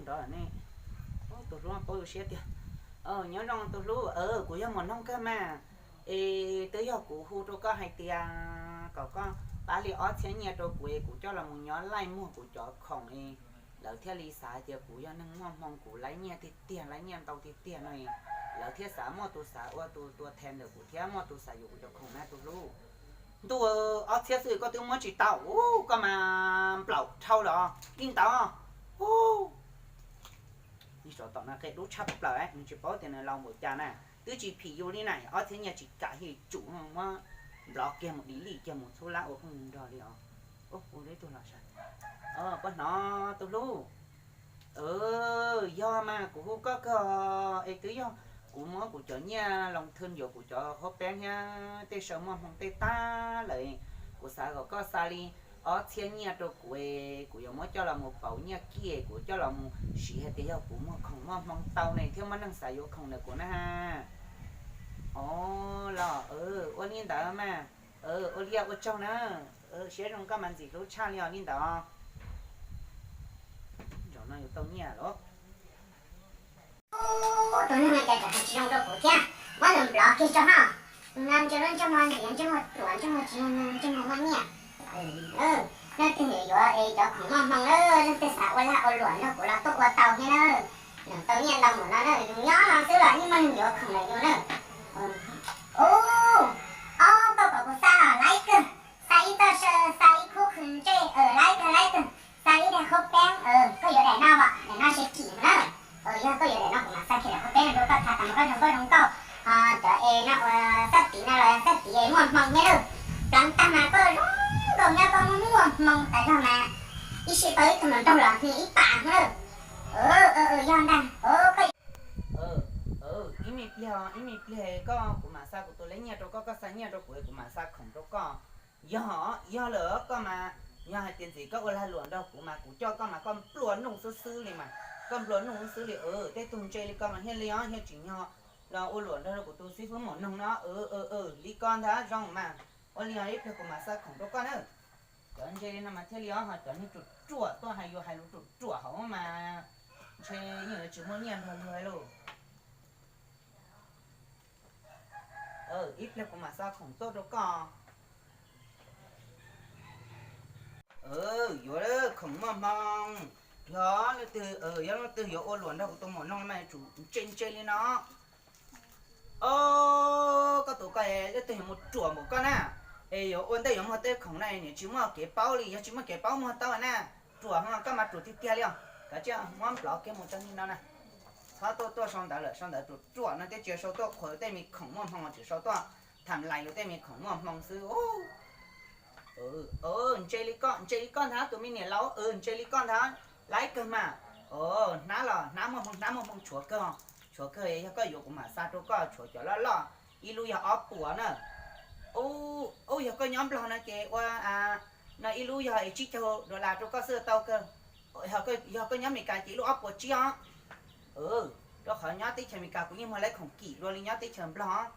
nrov ne. Tus hlub paub ua siab tiag. Nyob zoo tus hlub, kuv yog Muas Noog kawg mas. Es twb yog kuv hu rau koj hais tias kom koj pab li ob txhiab nyiaj rau kuv es kuv coj los mus nyob laij muag kuv cov khoom es lawv thiaj li xav tias kuv yog neeg muaj hmoo, kuv laib nyiaj tiag tiag, laib nyiaj ntau tiag tiag no. Lawv thiaj xav muaj tus xav ua tus tua them ntawm kuv thiab muaj tus xav yuav kuv cov khoom na tus hlub. Ntuj, ob txhiab xwb koj twb muab tsis tau, koj mas nplaum dhau lawm li ntawd. Nws tsov tom no qia dub tshaj plaws, nws tsis paub tias nws laus npaum cas na. Twb tsis phim yus li na, ob txhiab nyiaj tsis kam hwj tsum, muab nplov kiag mus dim lij kiag mus txhub lab ua phooj ywg nrog li os. Ua li tus los sav, poj hnov tus hlub. Yog mas kuv hu koj kawg es twb yog kuv muab kuv cov nyiaj loo thwm yuav kuv cov huab peeb thiab tej saw muaj hmoo tej tag lawm. Kuv xav kom koj xa li ob txhiab nyiaj rau kuv es kuv yuav muab coj los mus pauv nyiaj kiag, kuv coj los mus siv hais tias yog kuv muag khoom muaj hmoo tau ne thiab muaj neeg xav yuav khoom ntawm kuv na. Os, los ua li ntawd mas, ua li ua tsaug na. Siab zoo koj mas ntxim hlub tshaj li os li ntawd. Zaum no yuav tau nyiaj los. Tus neeg no cas tseem hais tsis zoo rau kuv thiab, muab nws nplov kiag tso hos. Tus no ntsej lub ntsej muag ntiav, ntsej muag ruam, ntsej muag tsis yog neeg, ntsej muag muaj nyiaj. Leej twg yuav es cov khoom muaj hmoo, leej twg xav ua lag ua luam nrog kuv los tuaj ua tau thiab na. Nws tau nyiaj ntau npaum no na, yus nyob no xwb los yeej muaj neeg yuav khoom ntawm yus na. Ub, ob koj kom kuv xa los laib kawg, xa ib toj saw, xa ib khub khw ntsej, laib kawg laib kawg, xa ib daim khaub peeb, koj yuav daim no os, daim no seb kim na. Yog koj yuav daim no kuv mam xa kiag daim khaub peeb no rau koj tag, tas mas koj zoo nkauj zoo nkauj. Cov es no ua xab tiv no los xab tiv es muaj hmoo thiab na. Pleev tag mas koj zoo nkauj nyob koj muaj muaj hmoo tas zog mas ib sij tau ib tug hluas nraug los hnia ib pas na. Yog ntag, ib me pliag, ib me pliag koj kuv mam xa kuv tus laib nyiaj rau koj, koj xa nyiaj rau kuv, kuv mam xa khoom rau koj. Yog, yog lawm koj mas, yog hais tias ntxim koj ua lag luam nrog kuv mas kuv coj koj mas koj nplua nuj xwb xwb li mas, koj nplua nuj xwb xwb li. Tej tug ntse li koj mas thiaj li os, thiaj tsim nyog los ua luam nrog rau kuv tus xib fwb Muas Noog no. Li koj ntag zoo mas, ua li os ib pliag kuv mam xa khoom rau koj na. Cov ntse li no mas thiaj li os, ho cov niag ruam ruam tuaj hais yuav hais lus ruam ruam hauv mas ntshe yeej yuav tsis muaj nyiaj nrog luag lauj. Ib pliag kuv mam xa khoom tuaj rau koj. Yuav khoom muaj hmoo, yog leej twg, yog leej twg yuav ua luam nrog kuv tus Muas Noog mas tsum ntse ntse li no. Os, koj tus koj leej twg yuav mus ruam npaum koj na, es yuav ua ntej yuav muag tej khoom na niam tsis muaj kev paub li, yog tsis muaj kev paub muag tau na, ruam ho koj mas ruam tiag tiag li os. Kav tsij muab nplov kiag mus rau nig no na. Txhob tuaj tuaj sau ntawv lawm, sau ntawv ruam ruam no thiab tsis sau tuaj qhuas tej me khoom muaj hmoo, tseem sau tuaj tham lais luag tej me khoom muaj hmoo xwb. Ntse li koj, ntse li koj ntag tus me niam laus, ntse li koj ntag, laib kawg mas. Hnab los hnab muaj hmoo, hnab muaj hmoo tshuav kawg, tshuav kawg, yog koj yuav kuv mam xa rau koj tshuav cov loj loj, ib lub yog ob puas na. Ub, yog koj nyob Nplog no ces ua, no ib lub yog tsib caug dollar rau koj xwb tau kawg. Yog koj nyob Meskas ces ib lub ob puas tsib os. Rau qhov nyob teb chaws Amelikas kuv yeej muag laib khoom kim dua li nyob teb chaws Nplog.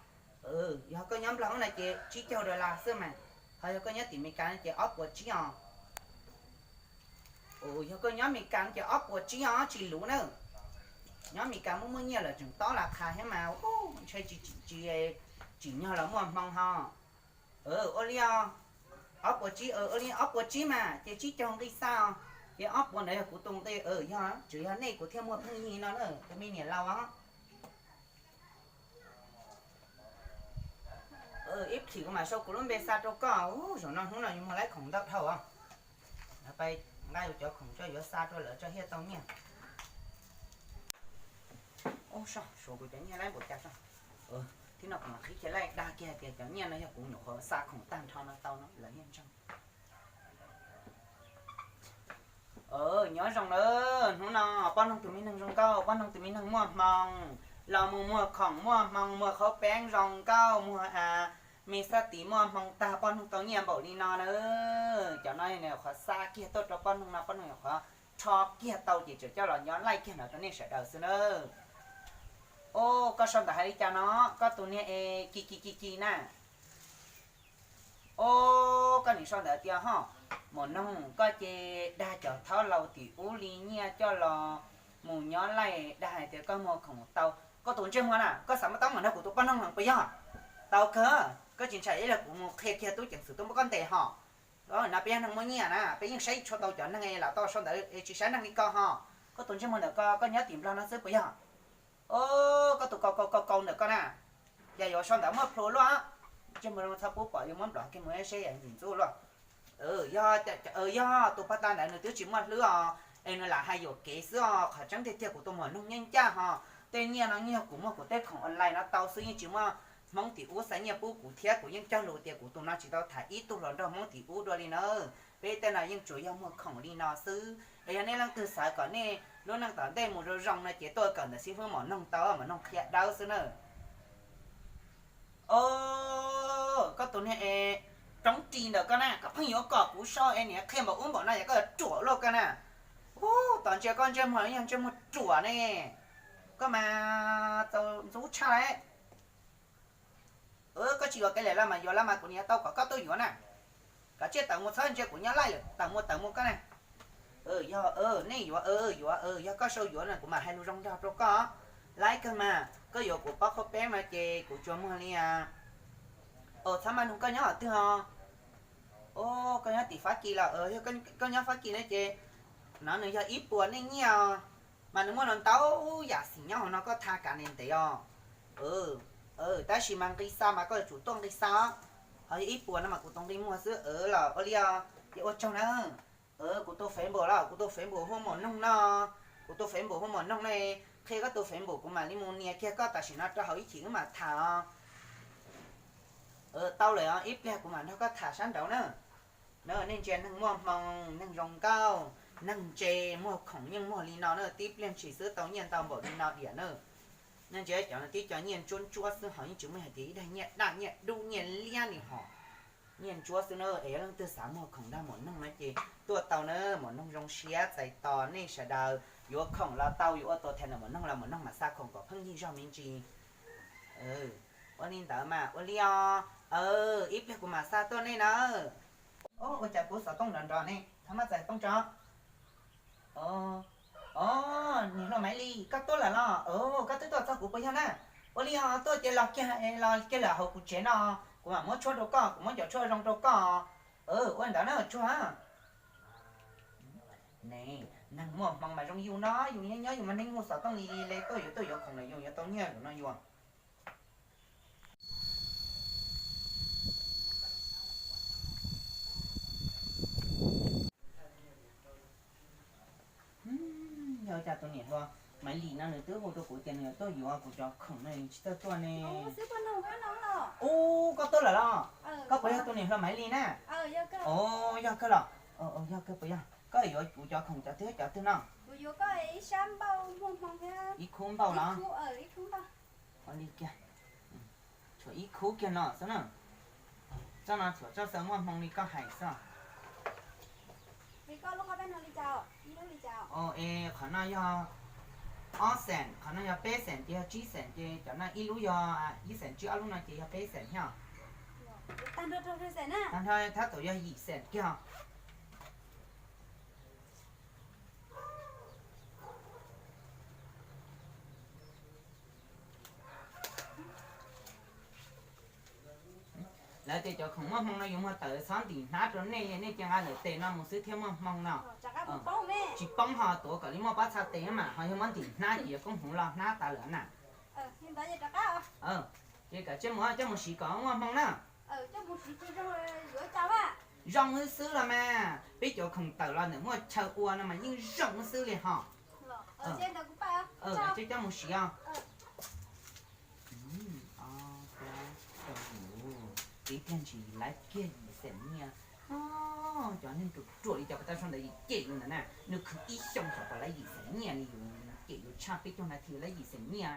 Yog koj nyob Nplog no ces tsib caug dollar xwb mas, ho yog koj nyob tim Amelikas no ces ob puas tsib os. Yog koj nyob Amelikas no ces ob puas tsib os, tsis luv na. Nyob Amelikas muaj muaj nyiaj lawm tseem tob las qha thiab mas, ntshe tsis, tsis, tsis tsim nyog los muaj hmoo ho. Ua li os, ob puas tsib, ua li ob puas tsib mas ces tsib caug nqi xa os. Ces ob puas ntawd yog kuv tus nqi, yog tseem yog nej kuv thiaj muaj pheej yig no na tus me niam laus os. Ib chim kuv mam sau kuv lub npe xa rau koj. Zaum no hnub no yuav muag laib khoom ntau dhau os. Pais nqa yus cov khoom tso yuav xa rau lawv tso thiaj tau nyiaj. Suav kuv cov nyiaj laib npaum cas tso. Thib no kuv mam qhib kiag laij dag kiag tias cov nyiaj no yog kuv nyuam qhuav xa khoom tag nrho no tau no lawv thiaj ntseeg. Nyob zoo lawm, hnub no poj noog tus me neeg zoo nkauj, poj noog tus me neeg muaj hmoo, los mus muag khoom muaj hmoo, muag qhaub peeb zoo nkauj, muag me xab tiv muaj hmoo tag poj noog tau nyiaj npaum li no na. Cov no nyuam qhuav xa kiag tuaj rau poj noog no, poj noog nyuam qhuav rho kiag tau ces tseem coj los nyob laij kiag no rau nej sawv daws xwb na. Os, koj sau ntawv hais li cas no, koj tus niag es ci ci ci ci na. Os, koj nim sau ntawv tias ho, Muas Noog koj ces dag cov thaub laus tim ub li nyiaj coj los mus nyob laij dag hais tias koj muag khoom tau. Koj tus ntsej muag na, koj xav muaj teeb meem nrog kuv tus poj noog los puas yog? Tau kawg, koj tsis ntshai ib los kuv mus qhia kiag tub ceev xwm tuaj muab koj ntes hos. No peb yog neeg muaj nyiaj na, peb yeej saib tsis tau cov neeg lam tau sau ntawv es tsis saib neeg li koj hos. Koj tus ntsej muag ntawm koj, koj nyob tim Nplog no xwb puas yog? O, koj tus kaus kaus kaus kaus ntawm koj na, yog yuav sau ntawv muaj plhu luaj. Ntsej muag zoo txhob pub pom, yuav muab nplov kiag mus seb yam ntxim ntxub luaj. Yog, yog tus pog tas ntawd nws twb tsis muaj hlwb os, es nws lam hais yuam kev xwb os. Qhov tseeb tiag tiag kuv tus muam noog nyob ncaj hos, tej nyiaj no yeej yog kuv muag kuv tej khoom online no tau xwb, yeej tsis muaj Hmoob tim ub xa nyiaj pub kuv thiab. Kuv yeej cog lus tias kuv tus no tsis tau tham ib tug hluas nraug Hmoob tim ub dua li na. Peb tej no yeej tsuas yog muag khoom li no xwb. Es yog nej leej twg xav kom nej lub neej tom ntej mus zoo zoo no ces tuaj kawm ntawm xib fwb Mom Noog tau, Mom Noog qhia dawb xwb na. O, koj tus niag es roob ris ntawm koj na, koj pheej yuav kom kuv so es niam qhia npaum ub npaum no es koj yuav ruam luaj koj na. Ub, tom ntsia koj ntsej muag yog ntsej muag ruam ne, koj mas txaus ntxub tshaj lauj. Koj tsis yuav kev lawm los mas yuav los mas kuv niam tau kom koj tuaj yuav na. Kav tsij tawm mus, txhob ntsia kuv nyob laij lawm, tawm mus tawm mus koj na. Yog nej yuav yuav, yog koj sau yuav no kuv mam hais lus zoo nrog rau koj. Laib kawg mas, koj yuav kuv pob qhov peb mas ces kuv tsuas muag li. Txhob maj nug koj nyob qhov twg os. O, koj nyob tim Fab Kis los? Koj nyob Fab Kis ne ces no nws yog ib puas nej nyiaj os. Mas nws muaj ntau ntau yam xim nyob hauv no, koj tha kav ntev ntev os. Tab sis mas nqi xa mas koj yuav tsum tuaj nqi xa os. Ho yog ib puas no mas kuv tus nqi muag xwb los ua li os. Ces ua tsaug na. Kuv tus Facebook los, kuv tus Facebook hu Mom Noog no. Kuv tus Facebook hu Mom Noog ne. Qhia koj tus Facebook kuv mam li mus nias kiag koj tam sim no rau hauv ib chim wb mam tham os. Tau lawm os, ib pliag kuv mam nrog koj tham sab nraud na. Nej ntsia neeg muaj hmoo, neeg zoo nkauj, neeg ntse, muag khoom yeej muag li no na, tib pliag ntshis xwb tau nyiaj ntau npaum li no diam na. Nej ntsia cov no tib co nyiaj ntsuab ntsuab xwb hos yeej tsis muaj hais tias ib daig nyiaj daj nyiaj dub nyiaj liab li hos. Nyiaj ntsuab xwb na, es yog leej twg xav muag khoom nrog Mom Noog no ces tuaj tau na, Mom Noog zoo siab txais tos nej sawv daws. Yuav khoom los tau, yuav ua tua thaiv ntawm Mom Noog los Mom Noog mam xa khoom kom pheej yig zog me ntsis. Ua li ntawd mas ua li os. Ib pliag kuv mam xa tuaj nej na. Ua cas kuv xov tooj nrov nrov ne, thov maj txais tooj tso. O, niam hluas Maiv Lis, koj tuaj lawm los? Koj twb tuaj txog kuv puas yog na? Ua li os, tuaj ces los kiag, los kiag lawm hauv kuv tsev no, kuv mam muab tshuaj rau koj, kuv muab cov tshuaj zoo rau koj. Ua ntawd na, tshuaj. Ne, neeg muaj hmoo mas zoo yus no, yus nyob nyob yus mas neeg hu xov tooj li li le, tuaj yuav tuaj yuav khoom los yus yuav tau nyiaj no yus. Yog cas tus niam hluas Maiv Lis no nws twb hu rau kuv tias nws yuav tuaj yuav kuv cov khoom no tsis tau tuaj ne? Ub, koj tuaj lawm los? Koj puas yog tus niam hluas Maiv Lis na? Ov, yog kawg los? Yog kawg puas yog? Koj yuav kuv cov khoom cov twg cov twg no? Ib khub npauj los? Ua li kiag, tshuav ib khub kiag no xwb na. Txoj no tshuav txoj xaw muaj hmoo li koj hais xwb. O, es qhov no yog ob xees, qhov no yog peb xees, ces yog tsib xees, ces cov no ib lub yog ib xees tsib, ob lub no ces yog peb xees thiab. Tag nrho thab txaus yog yim xees kiag. Lawv tias cov khoom muaj hmoo no yuav muag tawm txhob ntim hnab rau nej, nej cia nqa lawm tes no mus xwb thiaj muaj hmoo no. Tsis poob ho tuav kom li muaj pob txha tes mas, ho yog muab ntim hnab ces yuav koob hmoov los hnab tas lawm na. Ces kom coj mus, coj mus siv kom muaj hmoo na. Zoo xwb xwb los mas, peb cov khoom tawm los ntawm muaj chaw ua no mas yeej zoo xwb li ho. Coj mus siv os. Tib pliag ntshis lawv kiag yim xees nyiaj. Cov neeg ruam ruam li cov pas tau sau ntawv yim cem yus ntawd na, nws khwv ib xyoos xyov puas lawv yim xees nyiaj li yus, cem yus tshaj peb caug nas this lawv yim xees nyiaj.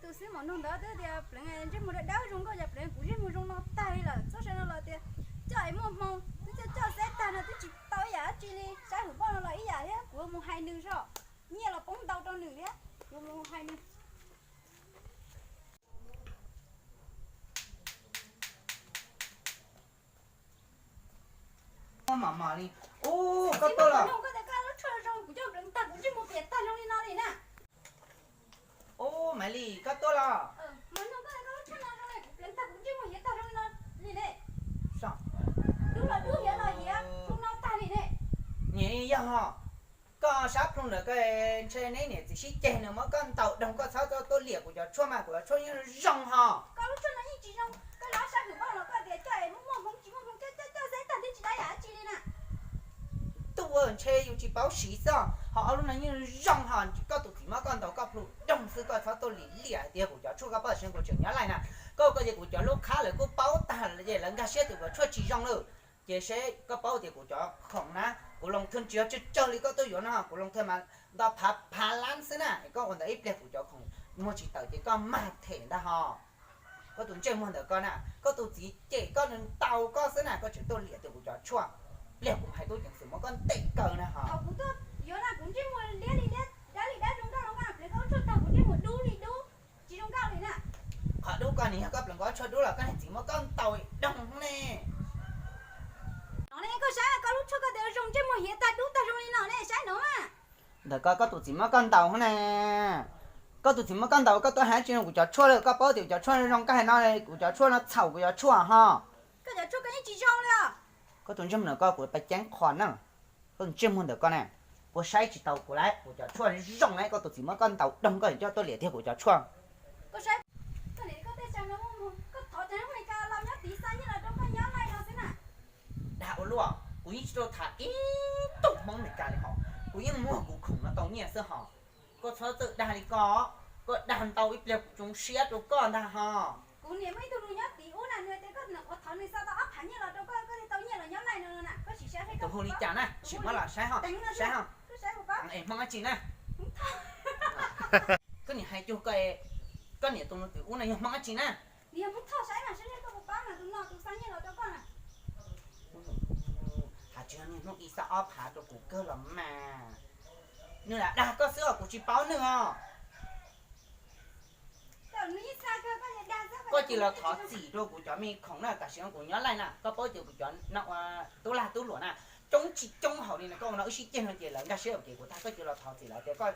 Tus xib mos nug ntawd twb tias pleev ntsej muag dawb dawb zoo nkauj, yog pleev kuv ntsej muag zoo no tag li lawm, txhob sai no los tias coj es muaj hmoo, twb coj coj xav tag no twb tsis tau ib yam dab tsi li, saib hwm npauj no los ib yam thiab, kuv mus hais nws zoj, nyiaj los poob ntau rau nws thiab, kuv mus hais nws. Mos mos li. Ub, koj tuaj los? Kuv coj pleev tag, kuv ntsej muag piam tag zoo li Li koj tuaj los? Niam yog, koj sab plhu ntawm ko ntshe neb niam txiv sib ceg nws muab koj ntaus doog, koj txhob tuaj liam kuv cov tshuaj mas, kuv cov tshuaj yeej zoo ho. Tuaj ntshe yus tsis paub siv xwb, ho ob lub no yeej zoo ho, koj tus txiv muab koj ntaus koj plhu doog xwb, koj txhob tuaj liam liam hais tias kuv cov tshuaj, koj paub tam sim no kuv tseem nyob laij na. Koj, koj ces kuv cov lub khab lawv kuj paub tag lawm, ces lawv nkag siab tias kuv cov tshuaj tsis zoo lawm. Ces seb koj paub tias kuv cov khoom na, kuv loo thwj ntsiav tsawg tsawg li koj tuaj yuav no, kuv loo thwj mas ntau phav phav lab xwb na, koj ua ntawd ib pliag kuv cov khoom muag tsis tawm ces koj mag them ntag ho. Koj tus ntsej muag ntawm koj na, koj tus txiv cem koj nws ntaus koj xwb na, koj tseem tuaj liam tias kuv cov tshuaj. Pliag kuv hais tub ceev xwm muab koj ntes kaw na ho. Qhov dub koj nws yog koj pleev koj tshuaj dub los koj niag txiv muab koj ntaus doog ne. Koj saib koj lub tshuaj koj tias zoo ntsej muag hiav tag dub tag zoo li no ne, saib no. Ntawm koj, koj tus txiv muab koj ntaus ne. Koj tus txiv muab koj ntaus, koj tuaj hais tsis zoo kuv cov tshuaj lawm, koj paub tias kuv cov tshuaj zoo, koj hais no kuv cov tshuaj no txhaum kuv cov tshuaj ho. Koj cov tshuaj koj yeej tsis zoo li os. Koj tus ntsej muag ntawm koj kuv pab ceeb qho na. Koj tus ntsej muag ntawm koj na, puas saib tsis taus kuv lawm, kuv cov tshuaj zoo lawm, koj tus txiv muab koj ntaus doog koj coj tuaj liam tiag kuv cov tshuaj. Dag ua luaj, kuv yeej tsis tau tham ib tug Hmoob Meskas li ho, kuv yeej muag kuv khoom no tau nyiaj xwb ho. Koj txhob txawj dag li ko, koj dag ntau ib pliag kuv tsoo siab rau koj ntag ho. Tus hu li cas na, sim muab los saib ho, saib ho. Es Hmoob dab tsi na? Koj niam hais cuag koj, koj niam tus nus twm ub no yog Hmoob dab tsi na? Has tsis yog niag Hmoob ib xab ob phav rau kuv kawg los mas. Nws lam dag koj xwb os, kuv tsis paub nws os. Koj cia li los thov txim rau kuv cov me khoom na, tam sim no kuv nyob laij na, koj paub tias kuv cov no ua tub lag tub luam na, coob tsis coob hauv li no, koj ua no wb sib ceg no ces lawv nkag siab ua kev kuv tag, koj cia li los thov txim lawv tias koj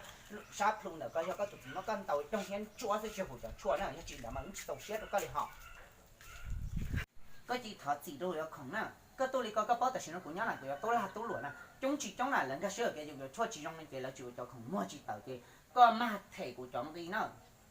sab plhu ntawm koj yog koj tus txiv muab koj ntaus doog thiab ntsuab xwb, tsis yog kuv cov tshuaj na, yog tsis ntawd mas wb tsis txaus siab rau koj li ho. Koj cia li thov txim rau kuv cov khoom na, koj tuaj li ko koj paub tam sim no kuv nyob na, kuv cov tub lag tub luam na, coob tsis coob na, lawv nkag siab ua kev kuv cov tshuaj tsis zoo no ces lawv tsis ua cov khoom muag tsis tawm ces koj mag them kuv cov nqi na.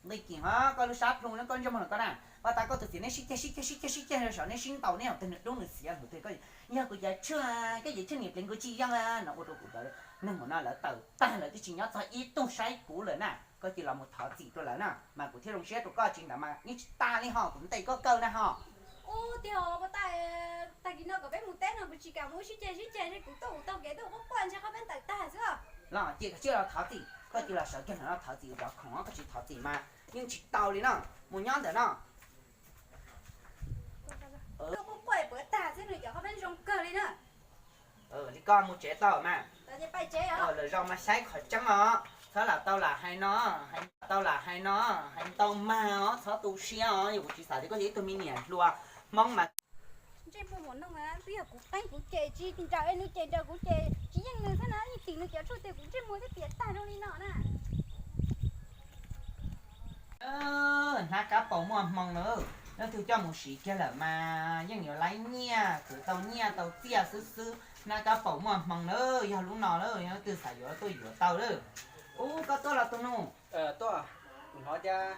Nqi kis ho koj lub sab plhu no koj ntsej muag no koj na, ua tas koj tus txiv neb sib ceg sib ceg sib ceg sib ceg sawv neb sib ntaus neb ua tag nws dub nws xiav mus tiag, koj yog kuv cov tshuaj, koj cov tshuaj niam pleev kuv tsis zoo no ua rau kuv cov neeg mus no lawv tawm tag lawv twb tsis nyob txog ib tug saib kuv lawm na, koj cia li los mus thov txim rau lawv na, mas kuv thiaj zoo siab rau koj, tsis ntawd mas yeej tsis tas li ho, kuv ntes koj kaw na ho. Ub, tiag, ua tag, tag kis no kom peb mus teb no kuv tsis kam mus sib ceg sib ceg, kuv tuaj kuv taug kev tuaj quaj quaj ntshe qhov peb ntawm tag xwb. Los cia koj cia li los thov txim, koj cia li los sawv kiag ntawm no thov txim, cov khoom koj tsis thov txim mas yeej tsis tau li no, mus nyob ntawm no. Tuaj quaj quaj puav tag xwb nws cov qhov peb zoo kawg li na. Li koj mus tsev tau mas. Lwm zaus mas saib qhov tseeb os, txhob lam tau lam hais no, tau lam hais no, hais ntau mag os, txhob tu siab os, yog kuv tsis xav tias koj yog ib tug me niam hluas Hmoob mas. Ntsej muag mus noog twb yog kuv qeeb kuv ces tsis nrawm, nws ces nrawm kuv ces tsis yeej nws xwb na, yeej tim nws cov tshuaj tiag kuv ntsej muag twb tias tag zoo li no na. Hnab kab paus muaj hmoo lawm, leej twg coj mus siv kiag lawm mas yeej yuav laib nyiaj, khwv tau nyiaj tau txiaj xwb xwb. Hnab kab paus muaj hmoo lawm, yog lub no lawm, yog leej twg xav yuav tuaj yuav tau lawm. Ub, koj tuaj los tus nus? Tuaj, kuv hnov tias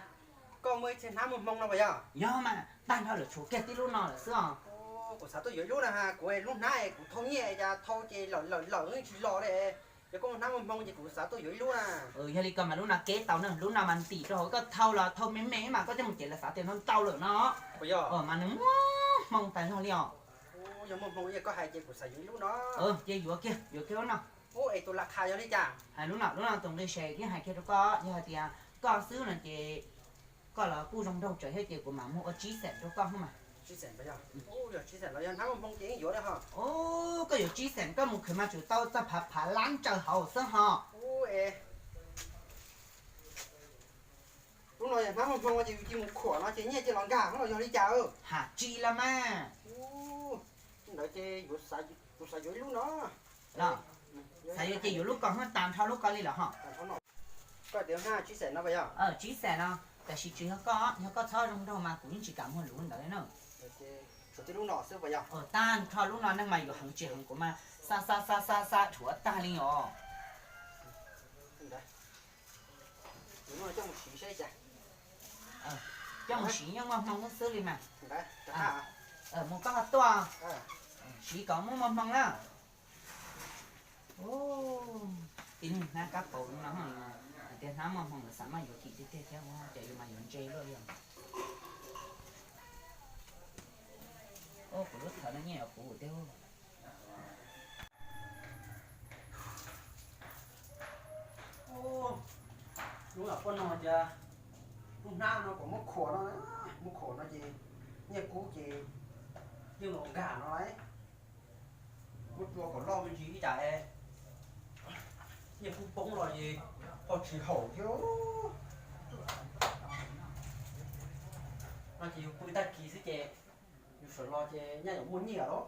koj muaj ib txhia hnab muaj hmoo no puas yog? Yog mas, tag nrho lawm tshuav kiag tib lub no lawm xwb os. Kuv xav tuaj yuav ib lub na, kuv lub hnab kuv thau nyiaj cas thau ces lawm lawm lawm tsis los li. Yog koj muaj hnab muaj hmoo ces kuv xav tuaj yuav ib lub na. Yog li ko mas lub no keb tau na, lub no mas ntim rau hauv, koj thau los thau me me mas koj coj mus cev lawv xav tias ntau ntau lawm no. Puas yog? Mas nws muaj hmoo tas zog li os. Yog muaj hmoo li koj hais ces kuv xav yuav ib lub no. Ces yuav kiag, yuav kiag lub no. Ub, es tus laj qha yog li cas? Hais lub no, lub no tus nqi se thiab hais kiag rau koj, yog hais tias koj xwb no ces koj los kuj zoo nraug tsawv thiab ces kuv mam muag ua tsib xees rau koj mas. Ub, yog tsib xees los yog hnab muaj hmoo ces yeej yuav li ho. Ub, koj yuav tsib xees koj mus khwv mas tsum tau txog phav phav lab ntsaws hauv xwb ho. Ub, es lub no yog hnab muaj hmoo ces yus cia mus khuam no ces nyiaj cia los nkag hov los yog li cas? Ham tsis los mas. Ntawd ces kuv xav yuav ib lub no. Xav yuav ces yuav lub ko, tas nrho lub ko li los ho. Koj tias tsib xees no puas yog? Tsib xees no. Tab sis tsis yog koj, yog koj txhob zoo nraug mas kuv yeej tsis kam muag lus ntawd li na. Tag nrho lub no neeg mas yuav heev tsis heev kuv mas xa xa xa xa xa dhuav tag li os. Coj mus siv yeej muaj hmoo xwb li mas. Mus koj ho tuaj, siv kom muaj muaj hmoo na. Tib neeg hnab kab paus no hais tias hnab muaj hmoo lawm xav maj yuav kim tiag tiag thiab, ces yus mas yuav ntse luaj li. Kuv lub thawv no nyiaj yuav puv tiag. Lub poj noog tias lub hnab no kom muab khuam no, muab khuam no ces nyiaj kub ces yeej los nkag no lauj. Muab tsua kom loj me ntsis ib tsam nyiaj kub poob los ces ho tsis haum thiab. No ces yus pw tag kis xwb ces yus sawv los ces nyaj yuav muaj nyiaj lawm.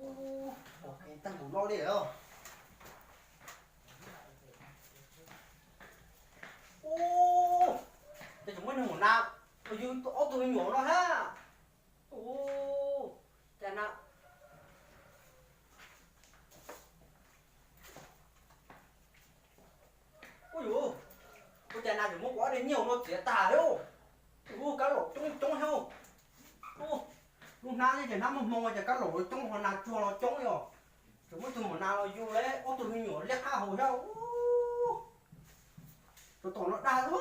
Ub, ua ke tag npaum no li os. Ub, cas tseem muaj neeg mus na, los yug ob tug me nyuam no hab. Ub, cas na. Ub yuav, ua cas na tseem muab kuv ob daim nyiaj no txiav tag thiab. Ub, kab laum coob coob thiab. Ub, lub hnab thiab ces hnab muaj hmoo ces kab laum los coob ho nas tsuag los coob li os. Tseem muab tug maum nas los yug lawv ob tug me nyuam liab qab hau thiab. Ub, tus tom no dag thiab.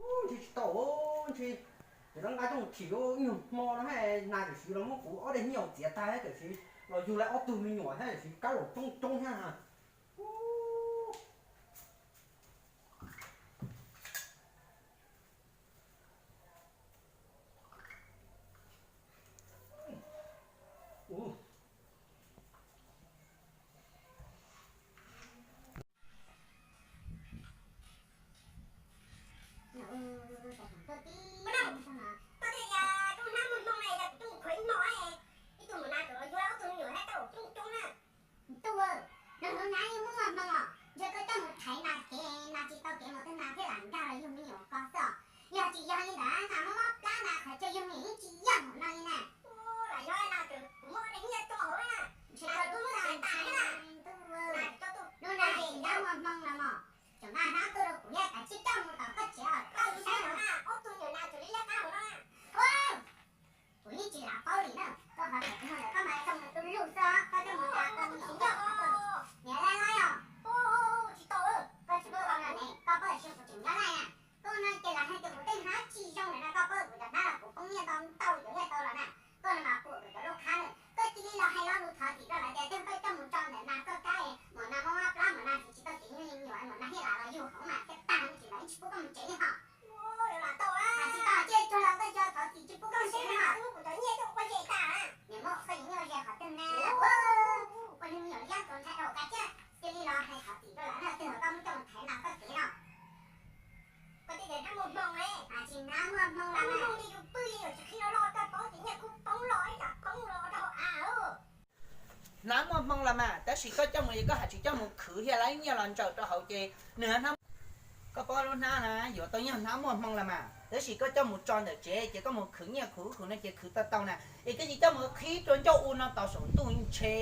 Ub, ntshe tsis tau, ntshe ces rov nqa coj mus thim ib nyuag hmo no hab nas tam sim los muab kuv ob daim nyiaj txiav tag hab tam sim los yug lawv ob tug me nyuam hab tam sim kab laum coob coob thiab na. Koj twb tias tus hnab muaj hmoo na yog kuv tuaj mus khuam ib hmo, ib tug maum nas tseem los yug ob tug me nyuam hab kab laum coob coob na. Ntuj, nws lub hnab yeej muaj muaj hmoo os, ntshe koj coj mus thaiv nas kev, nas tsis tau kev mus twg nas thiaj lam nkag los yug me nyuam ko xwb os. Yog tsis yog li ntawd nas muab mob plab nas qhov chaw yug me nyuam yeej tsis yog mus no li na. Lam yog nas tseem kuv muab daim nyiaj tso hauv na, ntshe koj twb muab txiav tas na. Ntuj, lub nas tsis muaj hmoo los mog, tseem nqa hnab tuaj rau kuv, yog kav tsij coj mus tom koj tsev os, koj saib no na, ob tug nyuam nas tseem li liab qab hauv no na. Kuv yeej tsis lam paub li na, koj qhov tseem hnov lawm koj mas zoo li tus lug xwb, koj coj mus tas koj mus tsis nco qhov twg. Niam laij laij os. Tsis tau, koj tsis paub no ne, koj paub tias kuv tseem nyob laij na. Koj no ces lam hais tias kuv tej hnab tsis zoo lawm na, koj paub kuv cov hnab los kuv poob nyiaj ntau ntau cov nyiaj tau los na. Koj no mas puas kuv cov lub khab na, koj cia li los hais lo lus thov txim rau lawv tias twb koj coj mus tso ntawm nas koj kab, maum nas mob mob plab, maum nas tsis tau kev yug me nyuam, maum nas thiaj lam los yug hauv mas thiaj tag me ntsis mas yeej tsis pub koj mus tsev li hos. Mas tsis tau, cia li tsuag los koj tso thov txim tsis pub koj mus tsev li hos. Niam muab koj cov nyiaj ze qhov twg na? Ua li me nyuam liab txaus ntshai rau koj thiab, cia li los hais thov txim rau lawv na, twg koj muab coj mus thaiv nas koj kev no. Koj twb tias hnab muaj hmoo ne, tsis hnab muaj hmoo los mas, hmoo li yus pw li yus tsis qhib los los koj paub tias nyiaj kub poob los ib yam poob los rau hauv av. Hnab muaj hmoo los mas, tab sis koj coj mus, koj hais tsis coj mus khwv thiab lawv nyiaj los ntsaws rau hauv ces nws hnab. Koj paub lub hnab na yuav tau yog hnab muaj hmoo los mas, tab sis koj coj mus tso ntawm tsev ces koj mus khwv nyiaj khwv khuv no ces khwv tau tau na. Es koj tsis coj mus qhib rau ncauj u no tos saum ntuj ntshe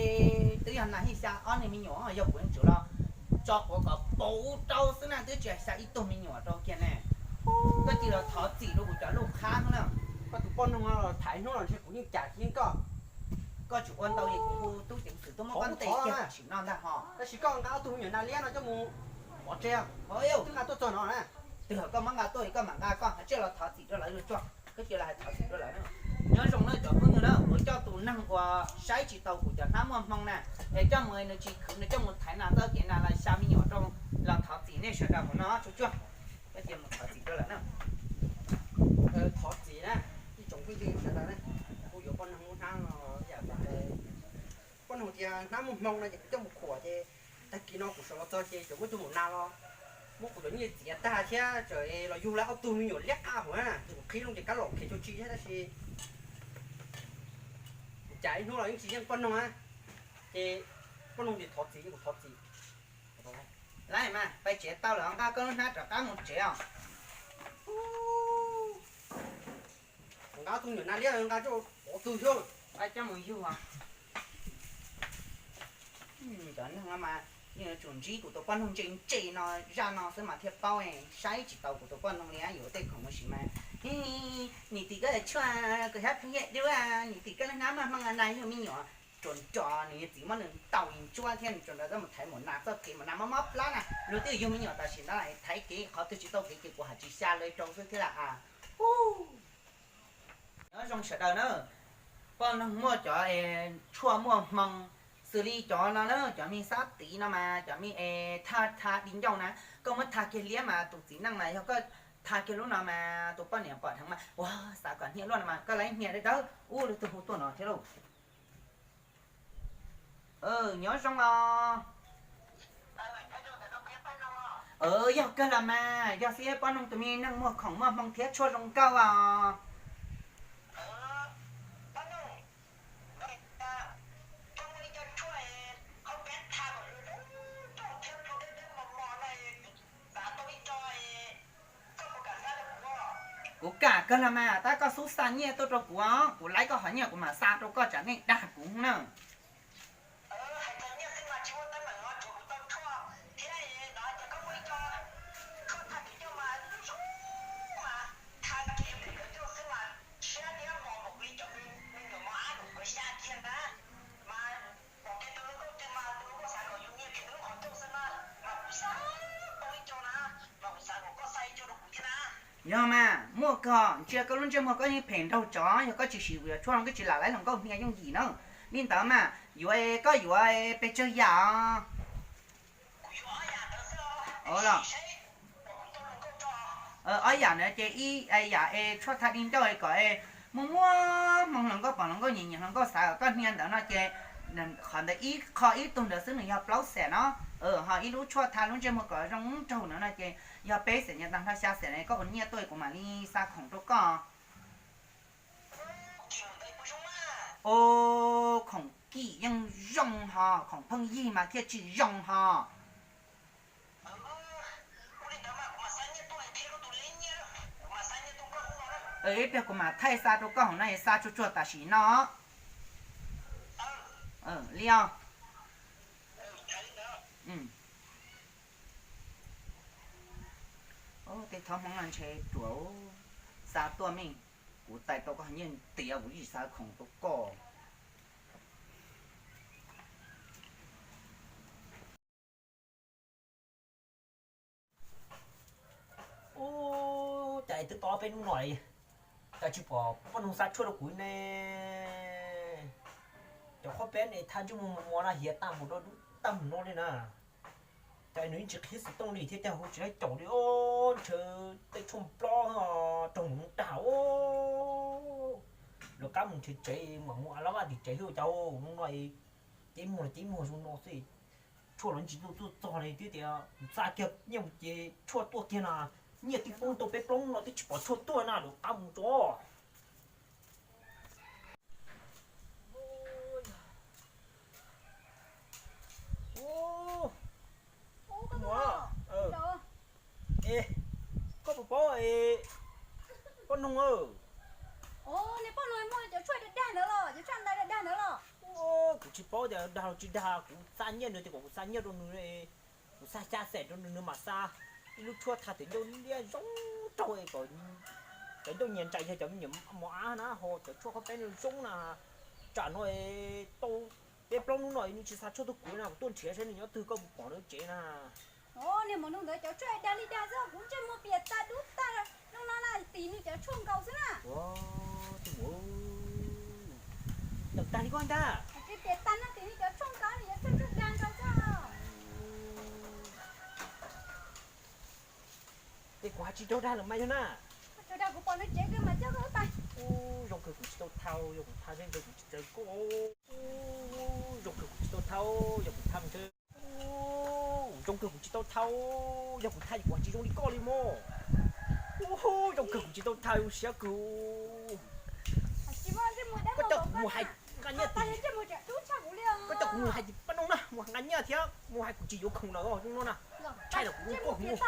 twb yog nas thiaj xya ob niag me nyuam, yog kuv yeej tsuas los tso quav kom pauv rau xwb na, twb tsis xya ib tug me nyuam rau kiag ne. Koj cia li los thov txim rau kuv cov lub khab no na. Koj tus poj noog los thaiv hnub los ntshe kuv yeej cam yeej koj. Koj tsis ua ntau li kuv hu tub ceev xwm tuaj muab koj ntes kiag tam sim no ntag hos. Tab sis koj nqa ob tug me nyuam nas liab no coj mus pov tseg, twb nqa tuaj txog no na. Twb yog koj muab nqa tuaj es koj mam nqa, koj hais tsiaj los thov txim rau lawv tsuag, koj cia li hais thov txim rau lawv na. Nyob zoo na cov phooj ywg na, kuv coj tus neeg uas saib tsis taus kuv cov hnab muaj hmoo na, es coj mus nws tsis khwv nws coj mus thaiv nas txoj kev nas los xya me nyuam rau, los thov txim nej sawv daws hauv no tsuag tsuag. Koj cia li mus thov txim rau lawv na. Thov txim na, ib tsoom phooj ywg sawv daws na, kuv yuav poj noog lub hnab no yam poj noog tias hnab muaj hmoo no ces kuv coj mus khuam ces tag kis no kuv sawv los txog ces tseem muab tus maum nas los muab kuv cov nyiaj txiav tag thiab tseem los yug lawv ob tug me nyuam liab qab hauv na, ces kuv qhib loo ces kab laum khiav tsuag tsi thiab tab sis Cas ib hnub los yeej tsis yeej poj noog na, ces poj noog ces thov txim, kuv thov txim. Laib mas, pais tsev tau lawm, nqa koj lub hnab rov qab mus tsev os. Nqa tus nyuam nas liab nqa coj ua tug xwb, coj mus yug. Cov neeg no mas yeej yuav tsum ntsib kuv tus poj noog ntse ntse no, zaj no xwb mas thiaj paub, saib tsis taus kuv tus poj noog li yuav tej khoom mus sim mas. Niam txiv koj tshuaj kuv hab pheej yam dub, niam txiv koj lub hnab muaj hmoo na yug me nyuam. Tsuas nrog nws txiv muab nws ntaus ntsuab thiab nws tsuas nrog txoj mus thaiv maum nas txoj kev maum nas mob mob plab na, luag twb yug me nyuam tam sim no thaiv kev qhov twg tsis tau kev ces kuv haj tsis xya lawv rau xwb thiab lam. Nyob zoo sawv daws na, poj noog muaj cov tshuaj muaj hmoo xws li cov no na, cov me xab tiv no mas cov me thaj thaj di ncauj na, koj muab thaj kiag liab mas tus txiv neej mas yog koj thaj kiag lub no mas tus poj niam pom dheev mas ua xav kom hnia luaj no mas koj laib hnia dawb dawb ub lub twg hu tuaj no thiab lauj. Nyob zoo os. Yog kawg los mas, yog xib poj noog tus me neeg muag khoom muaj hmoo thiab tshuaj zoo nkauj os. Kuv kam kawg los mas, tab koj xub xa nyiaj tuaj rau kuv os, kuv laib koj qhov nyiaj kuv mam xa rau koj tsam nej dag kuv na. Yog mas, muaj kawg, ntsia koj lub ntsej muag koj yeej phem nraug tsov, yog koj tsis siv kuv yuav tshuaj no koj tsis lam laib hluas nkauj hnia yooj yim na. Li ntawd mas yuav, koj yuav pes tsawg yam os? Ob yam ntawd ces ib yam es tshuaj thaj di ncauj kom muaj muaj hmoo hluas nkauj pom hluas nkauj nyiam nyiam hluas nkauj xav kom koj hnia ntawd no ces qhov ntawd ib qho ib tug ntawd xwb nws yog plaub xees no. Ho ib lub tshuaj thaj lub ntsej muag kom zoo raug ntawd no ces yog peb xees nyias tag nrho xya xees na, koj ua nyiaj tuaj kuv mam li xa khoom rau koj. Ua, khoom kim yeej zoo ho, khoom pheej yig mas thiaj tsis zoo ho. Ib pliag kuv mam thaij xa rau koj hauv no, xa tsuag tsuag tam sim no li os. Tej thab hmoov no ntshe ruam, xa tuaj mej, kuv tais tau koj nyiaj tiav kuv tsis xa khoom rau koj. Ub, cas twb tau peb hnub no cas tsis pom poj noog xa tshuaj rau kuv ne? Cov qhaub peb ne thaj ntsej muag mos mos na hiav tag mus rau dub tag mus no li na. Cas nws yeej tsis qhib xov tooj li thiab, cas hu tsis laib caum li os, ntshe tej tshuaj nplob raug mus dag os. Lawv qab mus nrhiav tsev mam mus a lab vaj tim tsev xwb cas hnub no ces muag los ces muag zoo no xwb. Tshuaj los tsis tuaj tuaj txog li thiab tias xa kiag nyiaj mus ces tshuaj tuaj kiag na, nyiaj twb poob tau peb plaub hnub no twb tsis pom tshuaj tuaj na, lawv qab mus tso. Koj puas paub poj noog? Niag poj noog muaj cov tshuaj dag dag ntawd los, cov tshuaj ntawd dag dag ntawd los? Kuv tsis paub tias dag los tsis dag, kuv xa nyiaj nws tias kom kuv xa nyiaj rau nws, kuv xa xya xees rau nws, nws mam xa ib lub tshuaj thaj tes ncauj liab zoo nraug, cov ncauj nyias ntsais yog cov me nyuam mos ab na, ho cov tshuaj qhaub peb no zoo na. Tsam no tau peb plaub hnub no nws tsis xa tshuaj tuaj kuv na, kuv tuaj nrhiav saib nws nyob twg, koj puas pom nws tsev na. Niag maum noog ntawd cov tshuaj dag li dag xwb, kuv ntsej muag piam tag dub tag, no no na tim nws cov tshuaj nkaus xwb na. Tawm tag li koj ntag. Tsis piam tag no tim nws cov tshuaj nkaus, nws cov tshuaj dag nkaus xwb. Ces kuv hais tsis raug dag lawm mas yog na. Tsis dag, kuv pom nws tsev kawg mas coj koj wb pais. Zoo kawg kuv tsis tau thau, yog kuv thau ntshe kuv tsis txawv koj. Zoo kawg kuv tsis tau thau, yog kuv thau ntshe, zoo kawg kuv tsis tau thau, yog kuv thau kuv hais tsis zoo li koj li mog. Zoo kawg kuv tsis tau thau, siab kawg. Koj coj kuv mus hais Nyiaj tiag. Koj coj kuv mus hais tias poj noog na, mus nqa nyiaj thiab mus hais kuv tsis yuav khoom lawm no na. Tshaj lawm kuv quaj mus.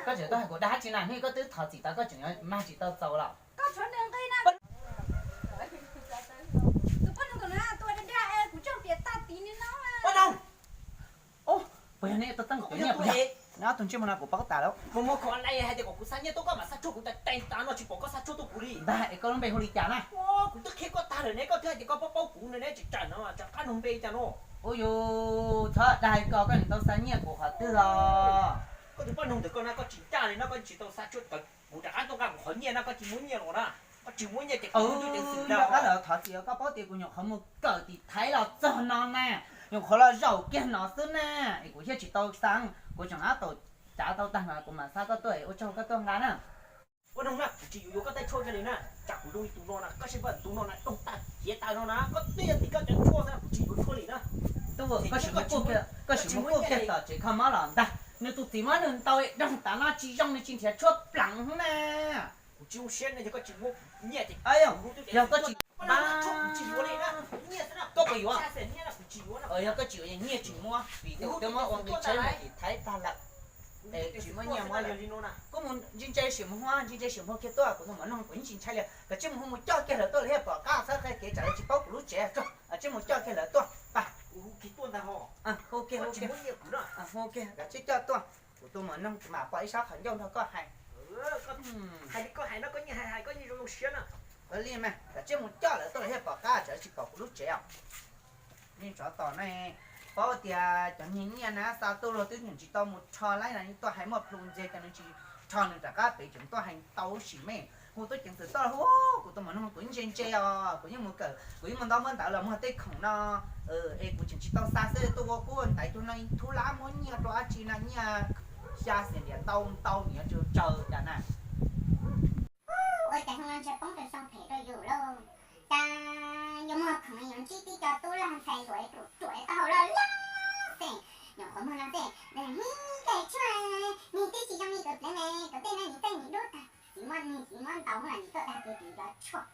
Koj tseem tuaj hais kuv dag dab tsi na, hnub koj twb thov txim tas koj tseem yuav mag tsis tau txaus los? Poj noog, puas yog neb tau txeeb kuv nyiaj puas yog? Neb ob tug ntsej muag no kuv paub tas lawm. Mus muag khoom online hais tias kom kuv xa nyiaj tuaj koj mam xa tshuaj kuv tas tees tas no tsis pom koj xa tshuaj tuaj kuv li. Ntag es koj lub npe hu li cas na? Kuv twb qhia koj tag lawm ne, koj twb hais tias koj paub paub kuv no ne, tsis tsam no rov qab nug npe cas no. Ua yus txhob dag ko, koj tseem tau xa nyiaj kuv qhov twg os? Koj tus poj noog ntawm koj na koj tsis ncaj li no, koj tsis tau xa tshuaj tawm kuv rov qab tuaj nqa kuv qhov nyiaj na, koj tsis muab nyiaj los na. Koj tsis muab nyiaj ces kuv rov qab los thov txim, koj paub tias kuv nyuam qhuav mus kawm tim Thaib los txog no na, nyuam qhuav los zaum kiag no xwb na, es kuv thiaj tsis tau xa, kuv tseem ab tau cav tau tag no kuv mam xa koj tuaj, ua tsaug koj tuaj nqa na. Ua noog na, kuv tsis yuav yuav koj tej tshuaj kiag li na, tsam kuv zoo li tus no na, koj saib pab tus no na, doog tag ciav tas no na, koj twb yog tim koj cov tshuaj xwb na, kuv tsis yuav tshuaj li na. Tub, koj sim mus kuaj kiag tom tsev kho mob los ntag, nws tus txiv muab nws ntaus doog tas no tsis zoo, nws tsis nrhiav tshuaj pleev na. Kuv tsis zoo siab no, yog koj tsis muab nyiaj ces, yog koj tsis, koj puas yuav? Yog koj tsis yuav nyiaj tsis muab, vim tias twb muab ua nqi tsheb mus tim Thaib tag lawm. Es tsis muaj nyiaj muab lawm. Koj mus ntse ntse sim mus hu, ntse ntse sim hu kiag tuaj, kuv tus muam noog kuv yeej tsis ntshai li. Koj cia mus hu mus coj kiag lawv tuaj, lawv thiaj pom qab txhawb qhia kev tsam lawv tsis paub kuv lub tsev. Cia mus coj kiag lawv tuaj pab. Hu kiag, hu kiag, hu kiag, koj cia coj tuaj. Kuv tus muam noog kuv mam pom ib sab qhov ncauj nrog koj hais. Hais li koj hais no, koj yeej hais hais koj yeej zoo zoo siab na. Ua li mas, koj cia mus coj lawv tuaj, lawv thiaj pom qab tsam lawv tsis pom kuv lub tsev os. Nej tsov tom ne, paub tias cov niag nyiaj na xa tuaj luag twb tseem tsis tau mus rho laib los nws tuaj hais muaj plhu ntxiag, ces nws tsis rho nws rov qab pem tseem tuaj hais tau sim me. Hu tub ceev xwm tuaj hu, kuv tus muam noog kuv ntse ntse os, kuv yeej mus kawm, kuv yeej mus ntaus muab ntawv los muag tej khoom no, es kuv tseem tsis tau xa xwb, tuaj ua kub ua ntaiv cuag no thub lab muab nyiaj rau dab tsi no, nyiaj xya xees ntiam ntau ntau niam tsaws cas na. Ua cas hnub no ntshe poob rau xyoo phem rau yus lauj. Cas yuav muag khoom yuav ntsib tib co tub lag ntxhais hluas ruam ruam taub hau loj loj xwb, nyuam qhuav muag no xwb, nws hib nqe tshuaj, nws twb tsis zoo li kawv pleev ne, kawv tej no nws txeej nws dub tag, txiv muab nws txiv muab ntaus los nws tuaj dag kuv tsis yuav tshuaj.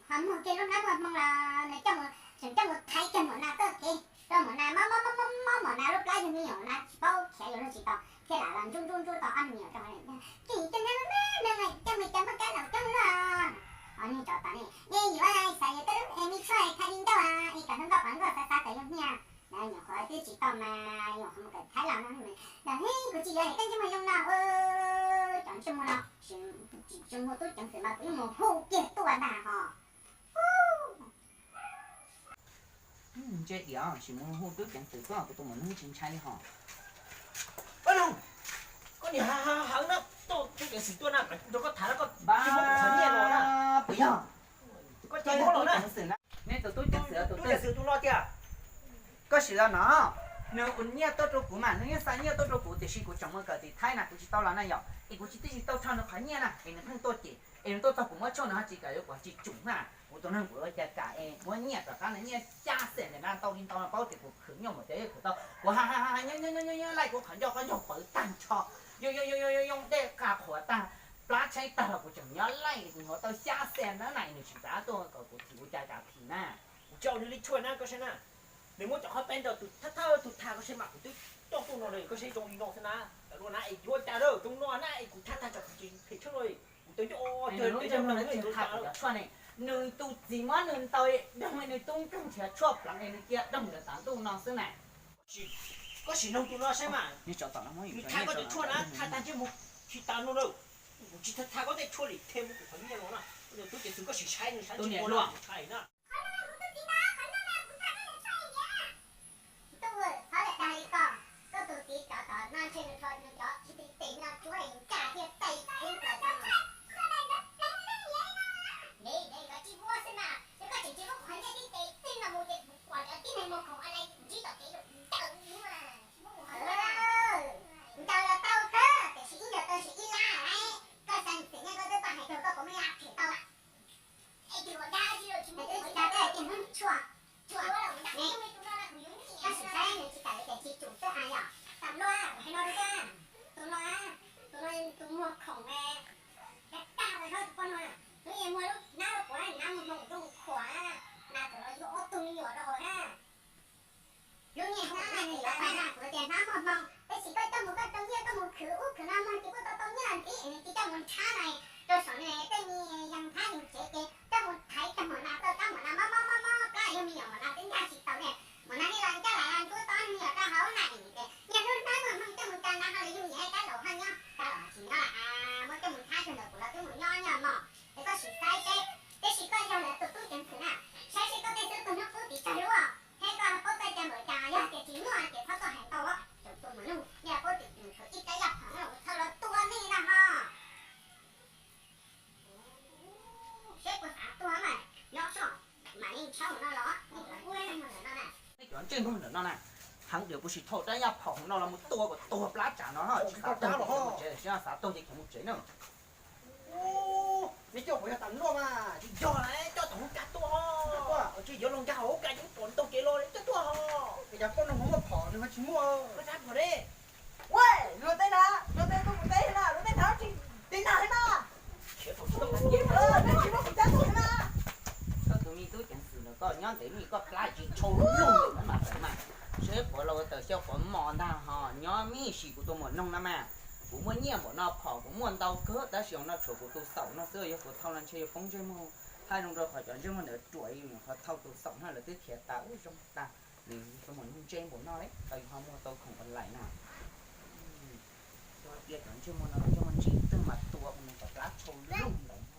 Ho muag kiag lub hnab muag hmoo los nws coj mus, tseem coj mus thaiv kiag maum nas txoj kev, rau maum nas mob mob mob mob, maum nas lub plab yug me nyuam, nas tsis paub khiav yuav luag tsis tau, thiaj lam los ntsub ntsub ntsub tau ob me nyuam rau hauv. Ces coj hnab coj mus coj muaj kab laum coob luaj. Ho niag tsov tom ne, yeej yuav xav yuav koj lub es me tshuaj thaiv li ncauj, es kom hnub nkauj pom nkauj xav xav kom yog nyiaj. Nyuam qhuav twb tsis tau mas nyuam qhuav mus kawm Thaib los no, los hib kuv tsis yuav es koj ntsej muag zoo no, cov ntsej muag no, tsis mus hu tub ceev xwm mas kuv yeej mus hu kiag tuaj ntag ho. Ntse diam, sim mus hu tub ceev xwm tuaj, kuv tus muam noog tsis ntshai li ho. Koj niam, heev na, tub ceev xwm tuaj na, nrog koj tham na, koj tsis muab kuv qhov nyiaj los na. Puas yog? Koj tsis muab los na. Nej tus tub ceev xwm, tub ceev xwm tus no tiag. Koj sim los no, nws ua nyiaj tuaj rau kuv mas, nws yeej xa nyiaj tuaj rau kuv, tiam sis kuv tseem mus kawm tim Thaib na, kuv tsis tau los na yom, es kuv tsis, twb tsis tau rho nws qhov nyiaj na, es nws pheej tuaj ces, es nws tuaj txog kuv muab tshuaj nws ho tsis kam yuav, kuv ho tsis tsum na. Kuv tus neeg kuv ua cas kam es muab nyiaj rov qab na, nyiaj xya xees ntawm na ntau li ntau no, paub tias kuv khwv nyuaj npaum cas yeej khwv tau. Kuv ha ha ha nyob nyob nyob nyob laij kuv qhov ncauj, qhov ncauj pawv tag nrho, yoo yoo yoo yoo dej qa qhuav tag, plab tshaib tag los kuv tseem nyob laij li, kuv nyuam tau xya xees na na, nws tsis kam tuaj kom kuv thim, kuv cas kam thim na. Kuv tsis ua nws li tshuaj na, koj saib na. Nws muab cov qhov peb nrog tus thawj thawj tus tham koj saib mas, kuv twb coj tuaj no lawm, koj saib zoo li no xwb na. Cov no na es yuav cas lawm, zoo no na es kuv tham tag tsam kuv tsis phem tshaj no, kuv tau nco cov tshuaj ne, nws tus txiv muab nws ntaus doog li, nws tub nkeeg nrhiav tshuaj pleev es nws cia doog ntawd tav ntuj no xwb na. Koj sim noog tus no saib mas, nws tham koj cov tshuaj na, tham tag ntsej muag khi tas no lawm. Kuv tsis tham koj tej tshuaj li, them muab kuv qhov nyiaj los na. Tub ceev xwm koj sim saib nws saib tsis ua no kuv tshai na. Tub, txhob dag li ko, koj tus txiv tsov tom no ntshe nws rho nws cov tib tes no tsuab ncaj thiaj txaij txeeb plaws tau. Dej, dej, koj tsis muab xwb mas, yog koj tseem tsis muab kuv qhov nyiaj tib tes txeeb no mus ces kuv kom cov tib neeg muag khoom online ntsib tom kev ntawd mas, tsis muab kuv qhov nyiaj. Ntaus los tau kawg, tiam sis ib ntaus tau sis ib lab lawm. Koj xav xwm nyiaj koj twb pom hais tias koj puas muaj ib lab phem tau mas. Es tus uas dag tsis, nws twb tsis dag, koj hais tias muab tshuaj, tshuaj ne. Koj sim saib nws tsis kam li tias tsis tsum xwb ha yom. Tam luaj Hmo, tab sis koj coj mus koj rau nyiaj koj mus khwv ub khwv no mas ces kuj tau tau nyiaj ntxiv, nws cia coj mus nrhab na, rau saum nws tej me yas nthab yas tsev ces coj mus thaiv cov maum nas tau kab maum nas mob mob mob mob plab, yog me nyuam maum nas twb nkag tsis tau ne, maum nas niaj los ncaj lam ntsuab tob me nyuam rau hauv na, ces niaj hnub hnub muaj hmoo coj mus tsa na ho lawv yug yim kab laus ho nyob, kab laus tsis nyob lawm, muab coj mus nrhab rau ntawm kuv los twb mus nyob nyob mog. Es koj sim saib seb, tab sis koj yog lawv tus tub ceev xwm na, saib seb koj tej xwb tus hnub qub tim tsawg lub, thiab koj paub txoj cai npaum cas, yog tias tsis muaj ces txhob tuaj hais ntau, tsoom tuaj mus nug, yog paub tias tus tshuav ib rab yaj phoom los thauj los tua nej na ho. Seb puas xav tuag mas nyob soj, mam li ntshaub no los, nej cov ntsej muag ntawm no na, heev tias puas tsis thauj rab yaj phoom no los mus tua kom tuag plab tsam no, tsis xav tuag ces mus tsev, tsis xav tuag ces khiav mus tsev na. Nej coj kuv yog tas luaj mas tsis yog lawm, coj tom hoob kas tuaj. Tsis yuav los nkag hauv hoob kas ces pom ntaug kev los coj tuaj ho. Cas poj noog ho muaj phom nws ho tsis muaj, koj sab phom ne. Ua, luag teb na, luag teb tuaj kuv teb na, luag teb na tsis teb na na. Tsis muaj kuv cab tuaj na. Koj tus me tub ceev xwm ntawm koj nyob ntev me koj plab tsis tshau lug mas tawm mas. Seb quav los ua tawm xyov quav mos ntag ho nyob me sim kuv tus muam noog na mas. Kuv muaj nyiaj npaum no phom kuv muaj ntau kawg tab sis no tshuav kuv tus xaum no xwb, yog kuv thauj los ntshe yuav poob ntsej muag. Hais zoo rau qhov cov ntsej muag ntawd ruam, yus nyuam qhuav thauj tus xaum no lawv twb khiav tas ub zoo tas. Nws tus muam noog ntsej npaum no li, tau yus ho muag tau khoom online na. Cia cov ntsej muag no ntsej muag ntsis twg mas tua nws kom plab tshau lug ntawd.